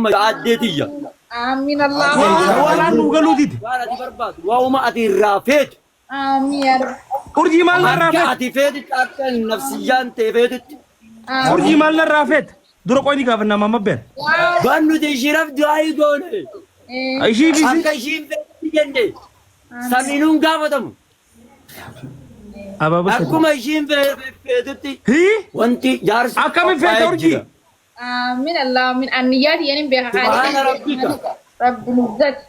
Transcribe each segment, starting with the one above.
Gammachiisu aaddee tiyya. Amiin Allah. Waan waan nuu galuu dide. Waan ati barbaadu waa'uma ati irraa feetu. Amiin yaa Rabbi. Urjii maal narraa Akka feete? ati feetutti akka nafsiyyaan tee feetutti. Amiin. Urjii maal narraa feete? Dura qoy ni gaafanna maamma been. Waan. Waan nuti ishiiraaf du'aayii goone. Ishii fi Akka ishiin feetutti jenne. Samiinuun gaafatamu. Abaaboo sadii. Akkuma ishiin feetutti Hii? wanti jaarsi Akkami feete qophaa'ee urjii? jira. Amiin Allah amiin. Anniyyaa tiyyan hin beeka Subhaana rabbika. Rabbi izzati.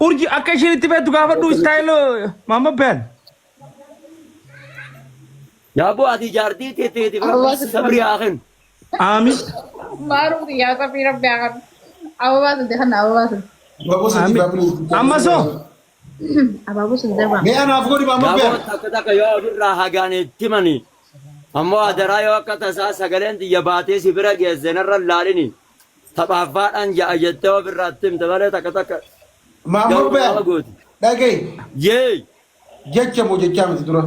Urjii akka ishiin itti feetu gaafadhu istaayiloo maamma been. Yaaboo ati jaartii teeteetiif rabbi sabrii haa kennu. Aamin. Maaruu yaa sabrii rabbi haa kennu. Ababaa sun deekan ababaa sun. Abaaboo sadii Aamin. baabule. Amma soo. Abaaboo sun darbaa. Mee anaaf godhi maamma Yaaboo been. takka takka yoo ofirraa hagaan itti himani. Ammoo adaraa yoo akka tasaa sagaleen tiyya baatee si bira geesse narra hin laalini. Taphaaffaadhaan ja'a jettee ofirraa itti himte malee takka takka Maamma garuu nama been. gooti. Dhaga'i. Yee! Jecha moo jechaa miti dura.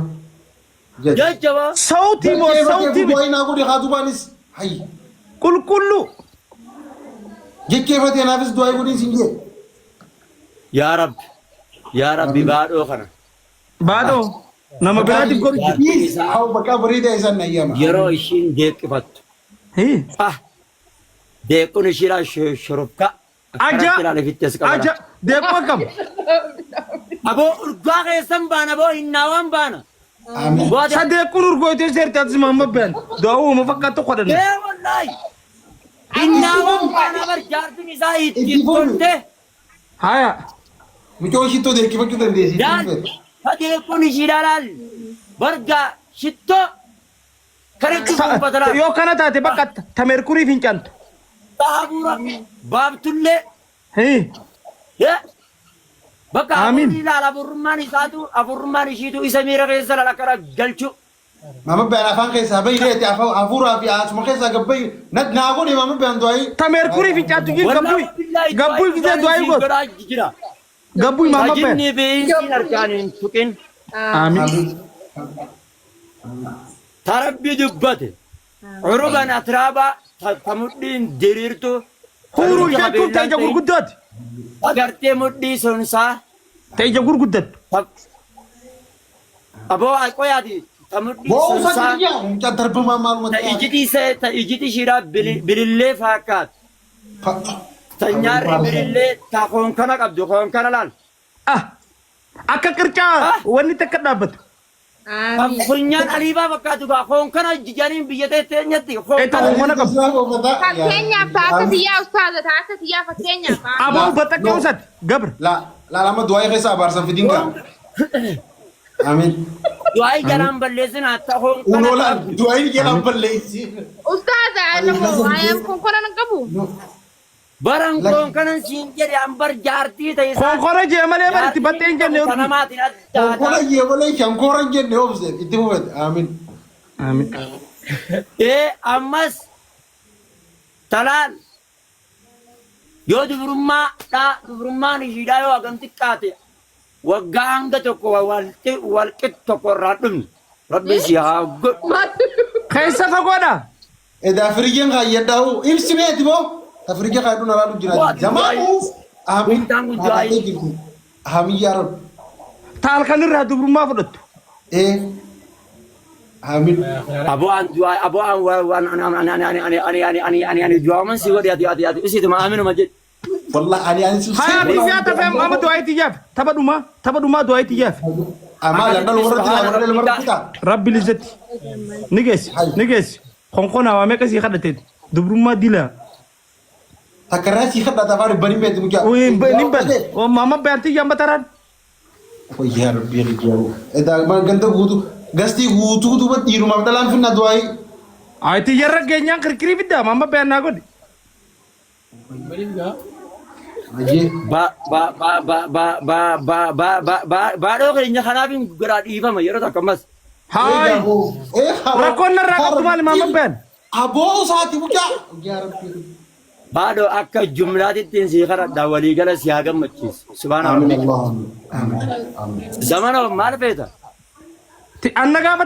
Jecha. Jecha moo? Sautii moo sautii miti. Du'aa naa godhi haa dubaanis. Hayyi. Qulqulluu. Jecha ifatee naafis du'aa godhiin sin jee. Yaa Rabbi. Yaa Rabbi baadhoo kana. Baadhoo. Nama biraatiif godhu jira. Jaartiin isaa Haa bakka bareedaa isaan na eeyyama. yeroo ishiin deeqqifattu. Hii. Ah! Deequun ishiidhaa shurufka. Aja. Akkanatti ilaali ofitti as qabala. Aja. Deequu akkam. Aboo urgaa keessan baana aboo hinnaawaan baana. Amiin. Aboo ati Sa deequun urgooytee seerti atis maamma been. Du'aa uuma fakkaattu godhanna. Ee wallaahi. Hinnaawaan baana bar jaartiin isaa itti Itti fufi. tolte. Haya. Mucoo shittoo deekkifachuu dandeessi. Laal fageequun ishiidhaa laal. Bargaa shittoo kanatti fuunfata laal. Yoo kana taate bakka ta meerkurii fincaantu. Hafuura baaftullee. Hii. Ee. Bakka Amiin. hafuurri ilaala hafuurrummaan isaatu hafuurrummaan ishiitu isa miira keessa laal akkana galchu. Mama been afaan keessaa bahi reeti hafuuraa fi asuma keessaa gabbayi naa godhi mama been du'aayi. Ta meerkurii fincaantu jiin Wallaahi gabbuy. billaahi Gabbuy du'aayi gisee du'aayi isiin gootu. godhaa jira. Gabbuy maamma been. Tajinni fi insiin harkaan hin tuqin. Amiin. Ta rabbi dubbate. Curuban atraabaa ta mudhiin diriirtu. Huuruu jechuun ta ija gurguddooti. Agartee mudhii sonsaa. Ta ija gurguddattu. Aboo qoyaati ta mudhii Boo sonsaa. uffati biyya mucaa darbamaa maaluma Ta ijiti ta ijiti ishiidhaa bilillee faakkaatu. Ta nyaarri bilillee ta koonkana qabdu koonkana laal. Ah. Akka qircaa Ah. wanni takka dhaabbatu. Ta Amiin. funyaan aliibaa fakkaatu gaa koonkana jijaniin biyya teenyatti Ee ta koonkana. koonkana qabdu. Fakkeenyaaf ta'a akka tiyyaa ustaaza ta'a akka tiyyaa fakkeenyaaf. Aboo baxaqqee usati. Gabra. La la lama du'aa keessa abaarsan fidin gaa. Amiin. Du'aayi jalaan balleessin haa ta koonkana Unoo laal qabdu. du'aa jalaan balleessi. Ustaaza nama waa'ee konkolaataa hin qabu. Baran koonkanan siin jedhe an bar jaartii ta'e isaa. Konkona jee malee bar itti baxxee hin jenne urjii. Kanamaatiin adda Konkona jee malee shankoora hin jenne obse itti fufete. Amiin. Amiin. Ee ammas talaan yoo dubrummaa dhaa dubrummaan ishiidhaa yoo hagam xiqqaate waggaa hanga tokko walqixxu tokko irraa dhumne rabbi si haa godhu. Keessa fagoodha. Edaa firijiin kaayyadhaa'u ibsi meeti boo ta firija kaayyadhu na laalu jira jamaa uuf aamin Guntaan kun du'aayi. dhaabbattee jirti aamin yaa rabbi Ta halkan irraa dubrummaa fudhattu. ee aamin Aboo an du'aa aboo an waan ani ani ani ani ani ani ani ani ani ani du'aaman si godhi ati ati ati isituma aminuma jedhi. wallah ani ani si Haya biyyaa tafe amma du'aa itti yaaf. Tapha dhumaa tapha dhumaa du'aa itti yaaf. amaa gandal warra jira warra ilma rabbi Rabbi lizzatti. Ni geessi ni geessi. Konkonaa waa meeqa sii kadhateeti. Dubrummaa dilaa. takka irraa si kadhata afaan bani meeti mucaa Ni bana. Maama bayantii yamba taraan. yaa rabbi yaa edaa ganda guutuu gastii guutuu duuba dhiirumaaf dhalaan finna du'aayi Ayti yarra geenyaan kirkirii fiddaa maama bayan naa godhi. Ayyee. Ba ba ba ba ba ba ba ba ba ba baadhoo keenya kanaaf hin godhaa dhiifama yeroo takka ammas. Haay. Rakkoon narraa qabdu maali maama bayan? Aboo isaati mucaa. Yaa rabbi. Baadhoo akka jumlaatitti sii kadhadha waliigala si haa gammachiisu. Subhaana Amiin rabbika. Allahumma. Amiin. Amiin. Zamana maal feeta? Anna gaafa